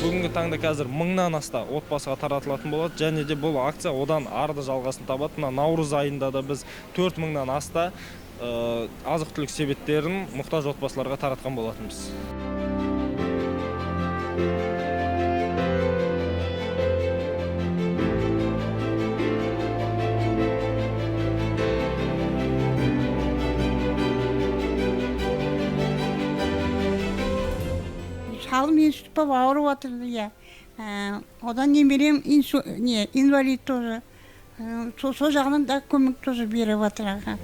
Бүгінгі таңда қазір мыңнан аса отбасыға таратылатын болады, және де бұл акция одан ары да жалғасын табады. Мына наурыз айында да біз 4000-нан аса азық-түлік себеттерін мұқтаж отбасыларға таратқан болатынбыз. Шалым инсульт болып ауырып жатыр, иә. Одан немерем не, инвалид тоже. Сол жағынан да көмек тоже беріп жатыр, аға.